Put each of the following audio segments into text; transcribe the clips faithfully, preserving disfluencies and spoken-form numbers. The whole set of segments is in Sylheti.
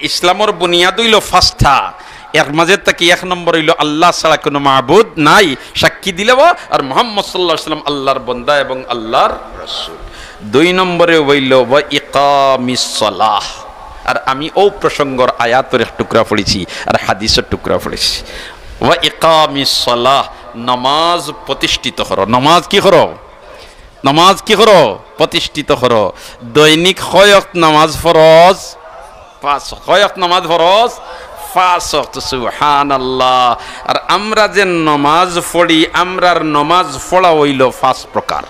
ইসলামর বুনিয়াদ অইলো পাঁচটা। এর মাঝে থাকি এক নম্বর অইলো আল্লাহ ছাড়া কুনু মাবুদ নাই, সাক্ষী দিলাম, আর মুহাম্মদ সাল্লাল্লাহু আলাইহি ওয়াসাল্লাম আল্লাহর বন্দা এবং আল্লাহর রাসূল। দুই নম্বরে অইলো ওয়া ইকামিস সালাহ। আর আমি অউ প্রসঙ্গর আয়াতর এক টুকরা পড়ছি আর হাদিসর টুকরা পড়ছি। ওয়া ইকামিস সালাহ, নামাজ প্রতিষ্ঠিত করো। নামাজ কি করো? নামাজ কি করো? প্রতিষ্ঠিত করো। দৈনিক কয় ওয়াক্ত নামাজ ফরজ? পাঁচ। কয় ওয়াক্ত নামাজ ফরজ? পাঁচ ওয়াক্ত। সুবহানাল্লাহ। আর আমরা যে নামাজ পড়ি, আমরার নামাজ পড়া অইলো পাঁচ প্রকার।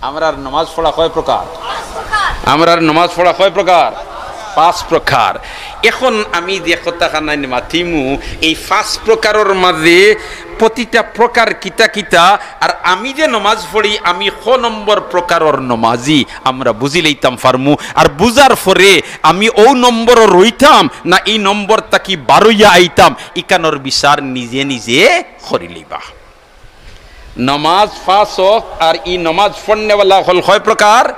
আমরার নামাজ পড়া কয় প্রকার? আমরার নামাজ পড়া কয় প্রকার? পাঁচ প্রকার। এখন আমি যে কথাখান মাতিমু, এই পাঁচ প্রকারর মাঝে প্রতিটা প্রকার কিতা কিতা, আর আমি যে নামাজ পড়ি, আমি ক নম্বর প্রকারর নামাজি, আমরা বুঝিলাইতাম পারমু। আর বুঝার পরে আমি অউ নম্বরো রইতাম না ই নম্বর থাকি বারইয়া আইতাম, ইখানর বিচার নিজে নিজে করিলাইবা। নামাজ পাঁচ ওয়াক্ত, আর ই নামাজ পড়নেওয়ালা অকল কয় প্রকার?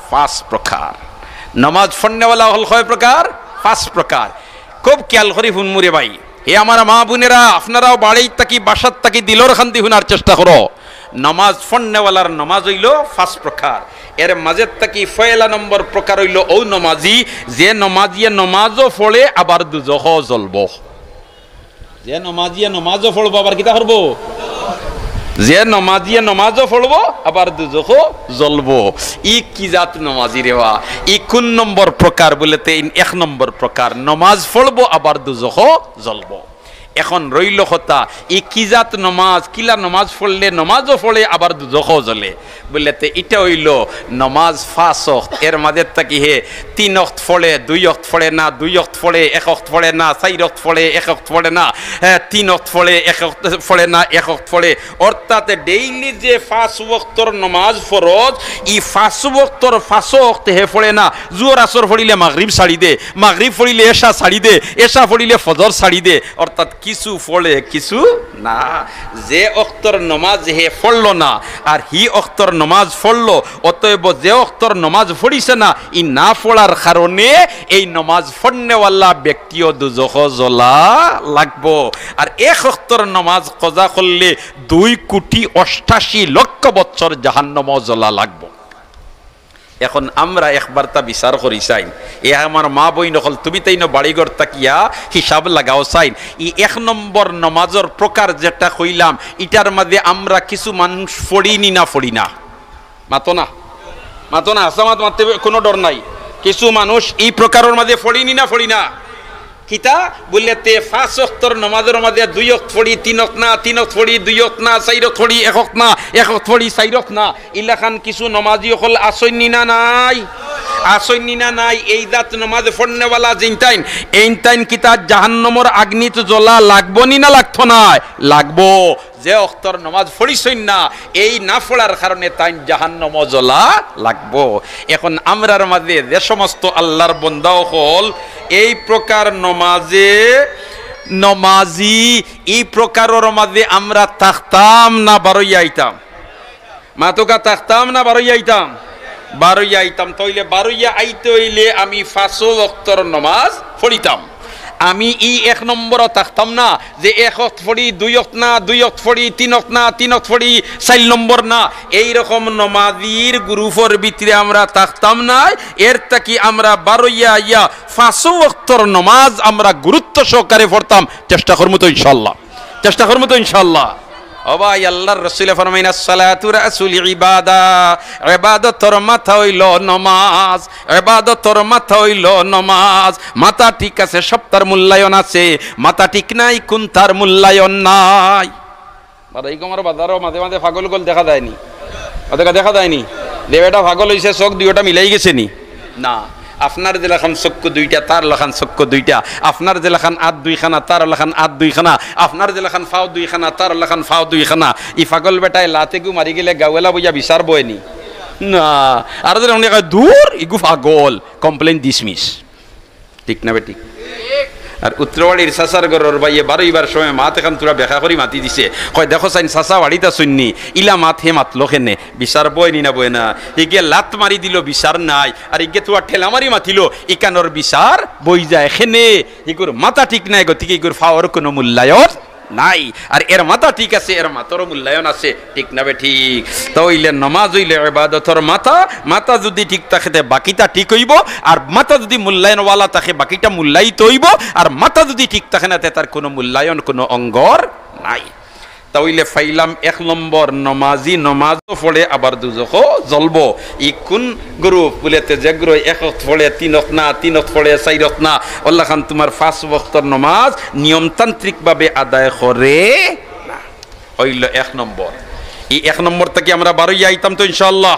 পাঁচ প্রকার। নামাজ পড়নেওয়ালা অকল কয় প্রকার? পাঁচ প্রকার। খুব খিয়াল করি হুনমু রে ভাই। হে আমার মা-বইনেরা, আপনারাও বাড়িত থাকি, বাসাত থাকি দিলর কান্দি হুনার চেষ্টা করো। নামাজ পড়নেওয়ালার নামাজ অইলো পাঁচ প্রকার। এর মাঝে থাকি পয়লা নম্বর প্রকার অইলো অউ নামাজি, যে নামাজিয়ে নামাজও পড়ে আবার দুজখো জ্বলবো। যে নামাজিয়ে নামাজও পড়বো, আবার কিতা করবো? যে নামাজিয়ে নামাজও পড়বো, আবার দুজখো জ্বলবো। ই কি জাত নামাজি রে বা? ই কুন নম্বর প্রকার? বুলে তে ইন এক নম্বর প্রকার, নামাজ পড়বো আবার দুজখো জ্বলবো। এখন রইলো কথা, ই কি জাত নামাজ, কিলা নামাজ পড়লে নামাজও পড়ে আবার দুজখো জ্বলে? বুলে তে ইটা অইলো নামাজ পাঁচ ওয়াক্ত, এর মাঝে থাকি হে তিন ওয়াক্ত পড়ে, দুই ওয়াক্ত পড়ে না, দুই ওয়াক্ত পড়ে, এক ওয়াক্ত পড়ে না, চাইর ওয়াক্ত পড়ে, এক ওয়াক্ত পড়ে না, হ্যাঁ, তিন ওয়াক্ত পড়ে, এক ওয়াক্ত পড়ে না, এক ওয়াক্ত পড়ে। অর্থাৎ daily যে পাঁচ ওয়াক্তর নামাজ ফরজ, ই পাঁচ ওয়াক্তর পাঁচ ওয়াক্ত হে পড়ে না। জুহর আসর পড়িলে মাগরিব ছাড়ি দে, মাগরিব পড়িলে এশা ছাড়ি দে, এশা পড়িলে ফজর ছাড়ি দে। অর্থাৎ কিছু পড়ে, কিছু না। যে ওয়াক্তর নামাজ হে পড়লো না, আর হি ওয়াক্তর নামাজ পড়লো, অতএব যে ওয়াক্তর নামাজ পড়িছে না, ই না পড়ার কারণে এই নামাজ পড়নেওয়ালা ব্যক্তিও দুজখো জ্বলা লাগবো। আর এক ওয়াক্তর নামাজ কাজা করলে দুই কোটি অষ্টাশি লক্ষ বৎসর জাহান্নামো জ্বলা লাগবো। এখন আমরা একবার তা বিচার করি চাইন। এ আমার মা-বইন অকল, তুমি তাইন বাড়িঘর থাকিয়া হিসাব লাগাও চাইন। ই এক নম্বর নামাজর প্রকার যেটা কইলাম, ইটার মাঝে আমরা কিছু মানুষ পড়ি নি না পড়ি না? মাতো না, মাতো না, হাছা মাত মাততে কুনু ডর নাই। কিছু মানুষ ই প্রকারর মাঝে পড়ি নি না পড়ি না? কিতা বুলে তে পাঁচ ওয়াক্তর নামাজর মাঝে দুই ওয়াক্ত পড়ি, তিন ওয়াক্ত না, তিন ওয়াক্ত পড়ি, দুই ওয়াক্ত না, চাইর ওয়াক্ত পড়ি, এক ওয়াক্ত না, এক ওয়াক্ত পড়ি, চাইর ওয়াক্ত না। ইলাখান কিছু নামাজি অকল আছইন নি না নাই? আছইন নি না নাই? এই জাত নামাজ পড়নেওয়ালা যেইনতাইন, এইনতাইন কিতা জাহান্নামর আগ্নিত জ্বলা লাগবো নি না লাগতো নায়? লাগবো। যে ওয়াক্তর নামাজ পড়িছইন না, এই না পড়ার কারণে তাইন জাহান্নামো জ্বলা লাগবো। এখন আমরার মাঝে যে সমস্ত আল্লাহর বন্দা অকল এই প্রকার নামাজে, নামাজি, ই প্রকারর মাঝে আমরা থাকতাম না বারইয়া আইতাম? মাতোকা, থাকতাম না বারইয়া আইতাম? বারইয়া আইতাম। তাইলে বারইয়া আইতে অইলে আমি পাঁচও ওয়াক্তর নামাজ পড়িতাম। আমি ই এক নম্বরো থাকতাম না যে এক ওয়াক্ত পড়ি, দুই ওয়াক্ত না, দুই ওয়াক্ত পড়ি, তিন ওয়াক্ত না, তিন ওয়াক্ত পড়ি, চাইর নম্বর না। এইরকম নামাজির গ্রুপর ভিতরে আমরা থাকতাম না। এর থাকি আমরা বারইয়া আইয়া পাঁচও ওয়াক্তর নামাজ আমরা গুরুত্ব সহকারে পড়তাম। চেষ্টা করমু তো ইনশাআল্লাহ? চেষ্টা করমু তো ইনশাআল্লাহ? ও ভাই, আল্লাহর রাসূলে ফরমাইন, "আসসালাতু রাসুল ইবাদা।" ইবাদতর মাথা অইলো নামাজ, ইবাদতর মাথা অইলো নামাজ। মাথা ঠিক আছে, সবতার মূল্যায়ন আছে, মাথা ঠিক নাই, কুনতার মূল্যায়ন নাই। আর এই আমার বাজারো মাঝে মাঝে পাগল অকল দেখা যায়নি? অদেকা দেখা যায়নি? যে বেটা পাগল অইছে, চোখ দুইওটা মিলাই গেছে নি? না, আপনার যেলাখান চক্ষু দুইটা, তার লাখান চক্ষু দুইটা, আপনার যেলাখান আত দুইখানা, তার লাখান আত দুইখানা, আপনার যেলাখান পাও দুইখানা, তার লাখান পাও দুইখানা। ই পাগল বেটায় লাতে গু মারি গেলে গাউলা বইয়া বিচার বয়নি? না। আর যেলাখান কয়, "দূর, ইগু পাগল", complain dismiss। ঠিক না বেঠিক? আর উত্তরবাড়ির চাচার ঘরর ভাইয়ে বারইবার সময় মাত এখান থুড়া বেকা করি মাতি দিছে। কয়, "দেখো চাইন, চাচা বাড়িত আছইন নি, ইলা মাত হে মাতলো কেনে? বিচার বয় নি না বয় না?" হিগে লাত মারি দিল, বিচার নাই। আর ইগে থুড়া ঠেলা মারি মাতিল, ইখানর বিচার বই যায় কেনে। ইগুর মাথা ঠিক নাই, গতিকে ইগুর ফাওর কুনু মূল্যায়ন নাই। আর এর মাথা ঠিক আছে, এর মাথারও মূল্যায়ন আছে, ঠিক না বেঠিক? তা অইলে নমাজ অইলে ইবাদতর মাথা, মাথা যুদি ঠিক থাকে তে বাকিটা ঠিক অইবো, আর মাথা যুদি মূল্যায়নওয়ালা থাকে বাকিটা মূল্যায়িত অইবো, আর মাথা যুদি ঠিক থাকে না তে তার কুনু মূল্যায়ন কুনু অঙ্গর নাই। তা অইলে পাইলাম এক নম্বর নমাজি, নমাজও পড়ে আবার দুজখো জ্বলবো। ই কুন গ্রুপ বুলে তে যে গ্রুপ এক ওয়াক্ত পড়ে তিন ওয়াক্ত না, তিন ওয়াক্ত পড়ে চাইর ওয়াক্ত না, অলাখান তুমার পাঁচ ওয়াক্তর নমাজ নিয়মতান্ত্রিকভাবে আদায় করে না। অইলো এক নম্বর। ই এক নম্বর থাকি আমরা বারইয়া আইতাম তো ইনশাআল্লাহ।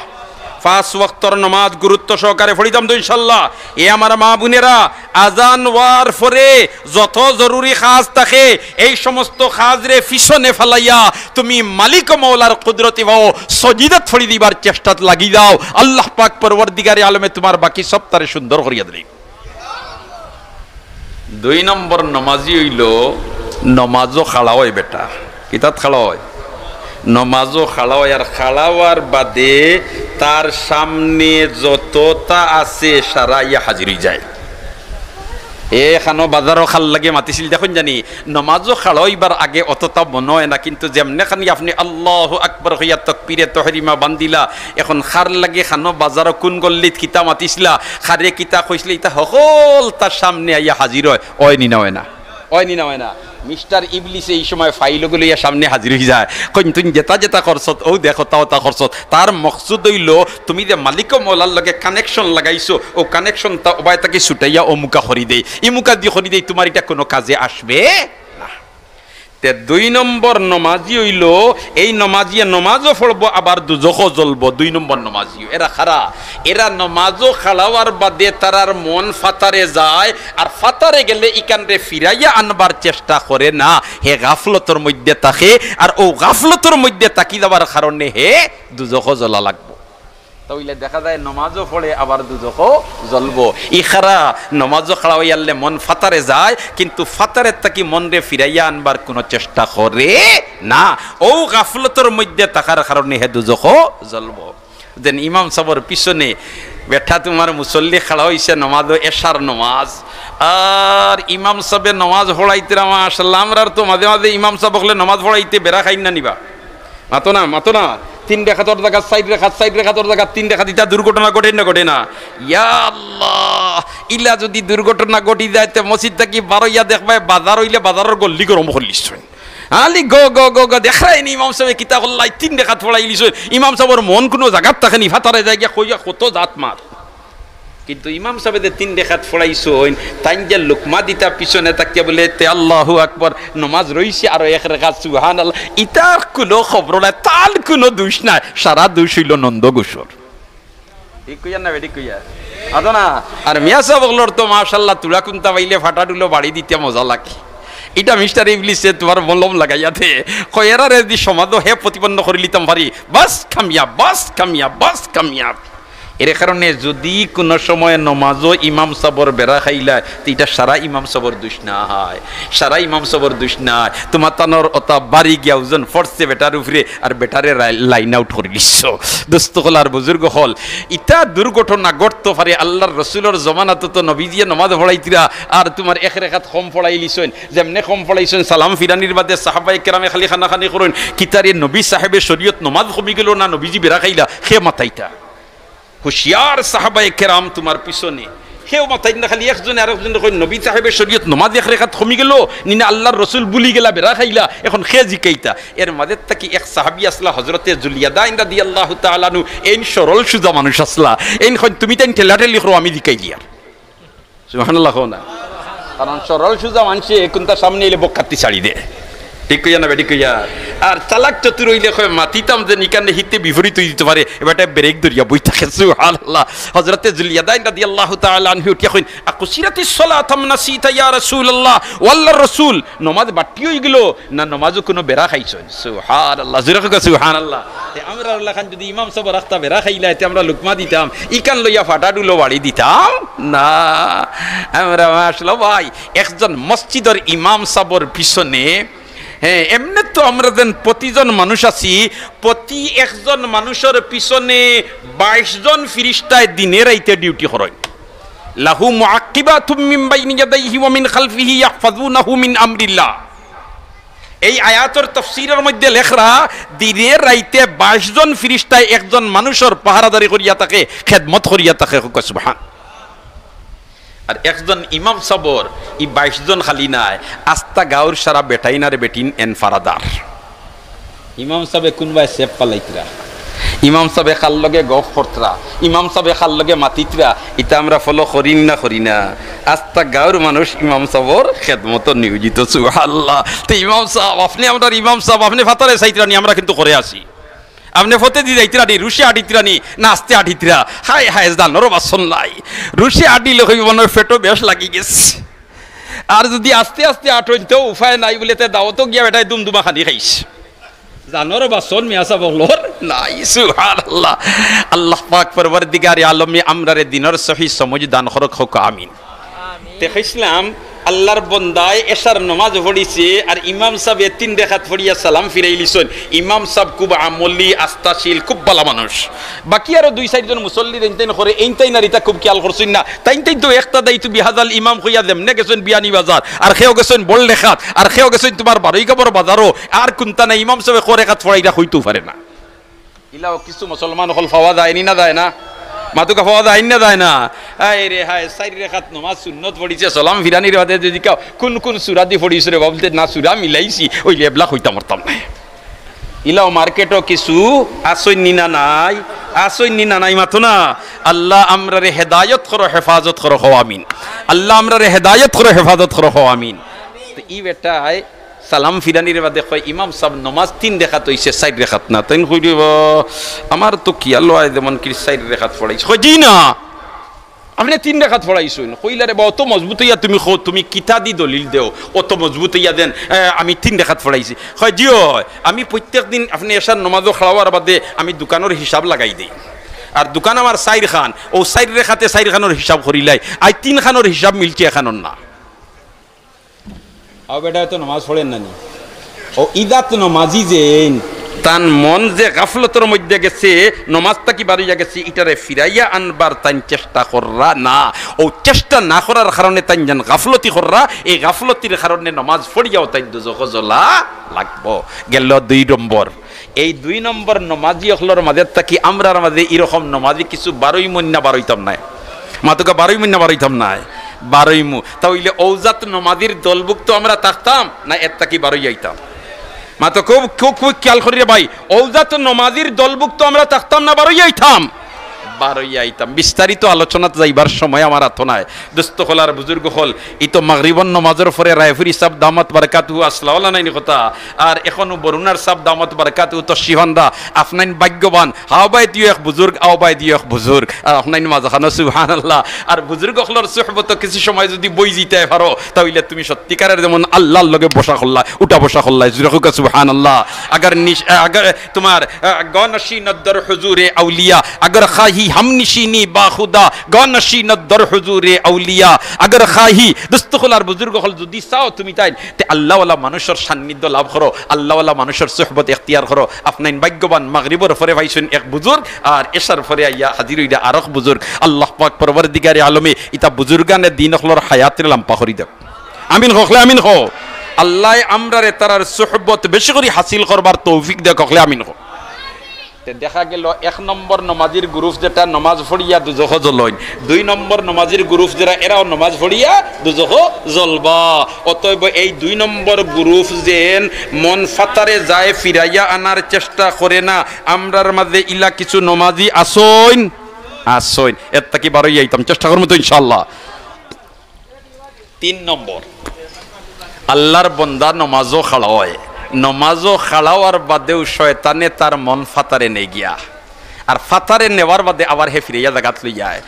পাঁচ ওয়াক্তর নমাজ গুরুত্ব সহকারে পড়িতাম তো ইনশাআল্লাহ। এ আমার মা বোনেরা, আজান অওয়ার পরে যত জরুরি কাজ থাকে, এই সমস্ত কাজরে পিছনে ফালাইয়া তুমি মালিক ও মওলার কুদরতি পাও সজিদাত পড়ি দিবার চেষ্টাত লাগি যাও। আল্লাহ পাক পরওয়ারদিগারে আলমে তুমার বাকি সবতারে সুন্দর করিয়া দিলে। দুই নম্বর নমাজি অইলো নমাজও খাড়া অয় বেটা। কিতাত খাড়া অয়? নমাজও খাড়া অয়, আর খাড়া অওয়ার বাদে তার সামনে যততা আছে সারা আইয়া হাজির অইযায়। এ খানো বাজারও খার লাগি মাতিছিল দেখইন জানি, নমাজও খাড়া অইবার আগে অততা মনো অয় না, কিন্তু যেমনে খানি আপনে আল্লাহু আকবার কইয়া তকবিরে তহরিমা বান্ধিলা, এখন খার লাগি খানো বাজারও কুন গল্লিত কিতা মাতিছিলা, খারে কিতা কইছিলা, ইতা হকলতা সামনে আইয়া হাজির অয়, অয় নি না অয় না? অয় নি না অয় না? মিস্টার ইবলিসে ই সময় ফাইলগু লইয়া সামনে হাজির অইযায়, কইন, "তুইন যেতা যেতা করছত, অউ দেখো তা অতা করছত।" তার মকসুদ অইলো, তুমি যে মালিক ও মওলার লগে connection লাগাইছো, অউ connectionটা অবায় থাকি ছুটাইয়া অমুকা করি দেই, ইমুকা দি করি দেই, তুমার ইটা কুনু কাজে আসবে না। তে দুই নম্বর নমাজি অইলো, এই নমাজিয়ে নমাজও পড়বো, আবার দুজখও জ্বলবো। দুই নম্বর নমাজিও এরা খারা, এরা নমাজও খাড়া অওয়ার বাদে তারার মন ফাতারে যায়, আর ফাতারে গেলে ইখানরে ফিরাইয়া আনবার চেষ্টা করে না। হে গাফলতর মধ্যে থাকে, আর অউ গাফলতর মধ্যে থাকি যাবার কারণে হে দুজখও জ্বলা লাগবো। তা অইলে দেখা যায় নমাজও পড়ে আবার দুজখও জ্বলবো। ই খারা নমাজও খাড়া অইয়ারলে মন ফাতারে যায়, কিন্তু ফাতারের থাকি মনরে ফিরাইয়া আনবার কুনু চেষ্টা করে না। অউ গাফলতর মধ্যে থাকার কারণে হে দুজখও জ্বলবো। যেন ইমাম সাবর পিছনে বেটা তুমার মুসল্লি খাড়া অইছে নমাজও, এশার নমাজ, আর ইমাম সাবে নমাজ পড়াইতরা, মাশাআল্লাহ, আমরার তো মাঝে মাঝে ইমাম সাব অকলে নমাজ পড়াইতে বেড়া খাইন না নিবা। মাতো না, মাতো না। তিন রেখাতর জাগাত চাইর রেখাত, চাইর রেখাতর জাগাত তিন রেখাত, ইতা দুর্ঘটনা ঘটে না, ঘটে না? ইয়া আল্লাহ, ইলা যুদি দুর্ঘটনা ঘটি যায়, তে মসজিদ থাকি বারইয়া দেখবায়, বাজার অইলে বাজারর গল্লি গরম করিলিছইন। আলি গো গো গো গো, দেখরায়নি ইমাম সাবে কিতা করলা, তিন রেখাত পড়াইলিছইন। ইমাম সাবর মন কুনু জাগাত থাকে নি, ফাতারে যায় গিয়া কইয়া কত জাত মাত। কিন্তু ইমাম সাবে যে তিন রেখাত পড়াইছইন, তাইন যে লুকমা দিতা পিছনে থাকিয়া বুলে, "তে আল্লাহু আকবার, নমাজ রইছে আরো এক রেখাত, সুবহানাল্লাহ।" ইতার কুনু খবর নাই, তার কুনু দুষ নাই, সারা দুষ অইলো নন্দগোসর। ঠিক কইয়ার না বেঠিক কইয়ার? আতো না? আর মিয়া সাব অকলর তো মাশাআল্লাহ তুলা কুন্তা পাইলে ফাটা ডুলো বাড়ি দিতে মজা লাগে। ইটা মিস্টার ইবলিসে তুমার মলম লাগাইয়া দে। কয়, "এরারে যুদি সমাজো হে প্রতিপন্ন করিলিতাম পারি, বাস কামিয়াব, বাস কামিয়াব, বাস কামিয়াব।" এর কারণে যুদি কুনু সময় নমাজো ইমাম সাবর বেড়া খাইলায়, তে ইটা সারা ইমাম সাবর দুষ নায়, সারা ইমাম সাবর দুষ নায়। তুমার তানর অতা বাড়ি গিয়া ওজন পড়ছে বেটার উপরে, আর বেটারে লাই-, লাইন আউট করিলিছো। দোস্ত অকল আর বুজুর্গ অকল, ইতা দুর্ঘটনা ঘটতো পারে। আল্লার রসুলর জমানাত তো নবীজিয়ে নমাজ পড়াইতরা, আর তুমার এক রেখাত কম পড়াইলিছইন, যেমনে কম পড়াইছইন, সালাম ফিরানির বাদে সাহাবায়ে কেরামে খালি কানাকানি করইন, "কিতারে নবী সাহেবে শরীয়ত নমাজ কমি গেলো না নবীজি বেড়া খাইলা?" কে মাতাইতা? হুঁশিয়ার সাহাবায়ে কেরাম তুমার পিছনে। কেউ মাতাইন না, খালি একজনে আরেকজনরে কইন, "নবী সাহেবে শরীয়ত নমাজ এক রেখাত কমি গেলো নি না আল্লার রসুল ভুলি গেলা বেড়া খাইলা?" এখন কে জিকাইতা? এর মাঝে থাকি এক সাহাবী আছলা হজরতে জুলিয়াদাইন রাদিয়াল্লাহু তাআলা আনহু, এইন সরল সুজা মানুষ আছলা। এইন কইন, "তুমি তাইন ঠেলাঠেলি করো, আমি জিকাইলিয়ার।" সুবহানাল্লাহ কও না। কারণ সরল সুজা মানষে কুন্তা সামনে আইলে বক্কাত্তি ছাড়ি দে। ঠিক কইয়ার না বেঠিক কইয়ার? আর চালাক চতুর অইলে কয়, "মাতিতাম যে নিকানে হিতে বিপরীত অই দিতে পারে, এবারে ব্রেক ধরিয়া বই থাকে।" সুবহানাল্লাহ। হযরতে যুলইয়াদাইন রাদিয়াল্লাহু তাআলা আনহু উঠিয়া কইন, "আকুসিরাতিস সালাতু আম নাসিতা ইয়া রাসূলুল্লাহ?" ও আল্লাহর রাসূল, নমাজ বাট্টি অই গেল না নমাজো কুনু বেড়া খাইছইন? সুবহানাল্লাহ। জোরে কউক্কা সুবহানাল্লাহ। তে আমরার লাখান যুদি ইমাম সাবর আখতা বেড়া খাইলায়, তে আমরা লুকমা দিতাম, ইকান লইয়া ফাটা ডুলো বাড়ি দিতাম না। আমরা মাশাআল্লাহ ভাই, একজন মসজিদর ইমাম সাবর পিছনে, হ্যাঁ, এমনে তো আমরা যেন প্রতিজন মানুষ আছি, প্রতি একজন মানুষর পিছনে বাইশ জন ফিরিস্তায় দিনে রাইতে ডিউটি করইন। লাহু মুআক্কিবাতুম মিন বাইনি ইয়াদাইহি ওয়া মিন খালফিহি ইয়াহফাজুনাহু মিন আমরিল্লাহ। এই আয়াতর তফসিরর মধ্যে লেখরা, দিনে রাইতে বাইশ জন ফিরিস্তায় একজন মানুষর পাহারাদারি করিয়া থাকে, খেদমত করিয়া থাকে। কউক্কা সুবহান। আর একজন ইমাম সাবর ই বাইশ জন খালি নায়, আস্তা গাউর সারা বেটাইন আর বেটিন এন ফারাদার। ইমাম সাবে কুনবায় সেফ ফালাইতরা, ইমাম সাবে কার লগে গফ করতরা, ইমাম সাবে কার লগে মাতিতরা, ইতা আমরা ফলো করি না করি না? আস্তা গাউর মানুষ ইমাম সাবর খেদমতো নিয়োজিত। সুবহানাল্লাহ। তে ইমাম সাব, আপনে আমরার ইমাম সাব, আপনে ফাতারে চাইতরা নি, আমরা কিন্তু করে আছি। আপনে ফতেদি যাইতরা নি, রুশে আটিতরা নি, না আস্তে আটিতরা? হায় হায়, জানর বাসন নাই। রুশে আটিলে কইবো মনে অয় পেটো বেশ লাগি গেছে। আর যুদি আস্তে আস্তে আটইন, তেউ উপায় নাই বুলে তে দাওতো গিয়া বেটায় দুমদুমা খানি খাইস। জানর বাসন মিয়া সাব অকলর নাই। সুবহানাল্লাহ। আল্লাহ পাক পরওয়ারদিগারে আলমে আমরারে দিনর সহি সমঝ দান করউক, কউক্কা আমিন। তে কইছলাম, আল্লাহর বন্দায় এশার নমাজ পড়িছে, আর ইমাম সাবে তিন রেখাত পড়িয়া সালাম ফিরাইলিছইন। ইমাম সাব খুব আমলি, আস্থাশীল, খুব ভালা মানুষ। বাকি আরো দুই চাইরজন মুসল্লি যেইনতাইন করে, এইনতাইন আর ইতা খুব খিয়াল করছইন না। তাইনতাইন তো ইক্তাদাইতু বিহাযাল ইমাম কইয়া যেমনে গেছইন বিয়ানীবাজার, আর কেউ গেছইন বড়লেখাত, আর কেউ গেছইন তুমার বারইগাবর বাজারো, আর কুন্তা নাই, ইমাম সাবে কয় রেখাত পড়াইরা কইতেউ পারে না। ইলাও কিছু মুসলমান অকল পাওয়া যায়নি না যায় না? মাতুক্কা পাওয়া যায়নি না যায় না? হায় রে হায়, চাইর রেখাত নমাজ সুন্নত পড়িছে, সালাম ফিরানির বাদে যুদি কও, "কুন কুন সূরাদি পড়িছো রে বাবা?" বলতে, "না, সূরা মিলাইছি, অইলে এবলা কইতাম পারতাম নায়।" ইলাও মার্কেটো কিছু আছইন নি না নাই? আছইন নি না নাই? মাতো না। আল্লাহ আমরারে হেদায়ত করো, হেফাজত করো, কও আমিন। আল্লাহ আমরারে হেদায়ত করো, হেফাজত করো, কও আমিন। তো ই বেটায় সালাম ফিরানির বাদে কয়, "ইমাম সাব, নমাজ তিন রেখাত অইছে, চাইর রেখাত না।" তাইন কইরা, "বা, আমার তো খিয়াল অয় যেমন কি চাইর রেখাত পড়াইছে।" কয়, "জি না, আপনে তিন রেখাত পড়াইছইন।" কইলা, "রে বা, অত মজবুত অইয়া তুমি কও, তুমি কিতাদি দলিল দেও, অত মজবুত অইয়া দেন, এ, আমি তিন রেখাত পড়াইছি।" কয়, "জি অয়, আমি প্রত্যেক দিন আপনে এশার নমাজো খাড়া অওয়ার বাদে আমি দোকানর হিসাব লাগাই দেই, আর দোকান আমার চাইরখান, অউ চাইর রেখাতে চাইরখানর হিসাব করিলাই, আইজ তিনখানর হিসাব মিলছে, এখানর না।" আও বেটায় তো নমাজ পড়ের না নি। অউ ইজাত নমাজি যেইন, তান মন যে গাফলতর মধ্যে গেছে, নমাজ থাকি বারইয়া গেছে, ইটারে ফিরাইয়া আনবার তাইন চেষ্টা কররা না। অউ চেষ্টা না করার কারণে তাইন যেন গাফলতি কররা, এই গাফলতির কারণে নমাজ পড়িয়াও তাইন দুজখো জ্বলা লাগবো। গেল দুই নম্বর। এই দুই নম্বর নমাজি অকলর মাঝে থাকি আমরার মাঝে ইরকম নমাজি কিছু বারইমু না বারইতাম নায়? মাতুক্কা বারইমু না বারইতাম নায়? বারইমু। তা অইলে অউ জাত নমাজির দলভুক্ত আমরা থাকতাম না এর থাকি বারই আইতাম? মাতো খুব, খুব, খুব খিয়াল করি রে ভাই, অউ জাত নমাজির দলভুক্ত আমরা থাকতাম না বারই আইতাম? বারই আইতাম। বিস্তারিত আলোচনাত যাইবার সময় আমার আতো নায়। দোস্ত অকল আর বুজুর্গ অকল, ই তো মাগরিবর নমাজর পরে রায়পুরি সাব দামাত বারাকাতুহু আসলা অলা নাইনি কথা, আর এখনো বরুণার সাব দামাত বারাকাতুহু তশরিফ আনরা, আফনাইন ভাগ্যবান। হাওবায় দিও এক বুজুর্গ, আওবায় দিও এক বুজুর্গ, আর আফনাইন মাঝখানো, সুবহানাল্লাহ। আর বুজুর্গ অকলর সুহবতো কিছু সময় যুদি বই যিতায় পারো, তা অইলে তুমি সত্যিকারের যেমন আল্লাহর লগে বসা করলা, উঠা বসা করলা, জোরে কউক্কা সুবহানাল্লাহ। আগর নিশ-, আগর তুমার, আহ, গ নশীনত দর হুজুরে আউলিয়া, আগর খাহি হাম নিশিনি বা খুদা, গ নশীনত দর হুজুরে আউলিয়া, আগর খাহি, দোস্ত অকল আর বুজুর্গ অকল যুদি চাও তুমি তাইন, তে আল্লাহওয়ালা মানুষর সান্নিধ্য লাভ করো, আল্লাহওয়ালা মানুষর সুহবত এখতিয়ার করো। আফনাইন ভাগ্যবান, মাগরিবর পরে পাইছইন এক বুজুর্গ, আর এশার পরে আইয়া হাজির অইরা আরক বুজুর্গ। আল্লাহ পাক পরওয়ারদিগারে আলমে ইতা বুজুর্গানে দিন অকলর হায়াতরে লাম্বা করি দেউক। আমিন কও, কও আমিন কও। আল্লায় আমরারে তারার সুহবত বেশি করি হাসিল করবার তৌফিক দেউক, কও আমিন কও। তে দেখা গেল এক নম্বর নমাজির গ্রুপ যেটা নমাজ পড়িয়া দুজখো জ্বলইন, দুই নম্বর নমাজির গ্রুপ যেরা এরাও নমাজ পড়িয়া দুজখো জ্বলবা। অতএব এই দুই নম্বর গ্রুপ যেন মন ফাতারে যায় ফিরাইয়া আনার চেষ্টা করে না, আমরার মাঝে ইলা কিছু নমাজি আছইন, আছইন। এর থাকি বারই আইতাম, চেষ্টা করমু তো ইনশাআল্লাহ। তিন নম্বর, আল্লাহর বন্দা নমাজো খাড়া অয়, নমাজো খাড়া অওয়ার বাদেউ শয়তানে তার মন ফাতারে নেয় গিয়া, আর ফাতারে নেওয়ার বাদে আবার হে ফিরাইয়া জাগাত লইয়া আয়।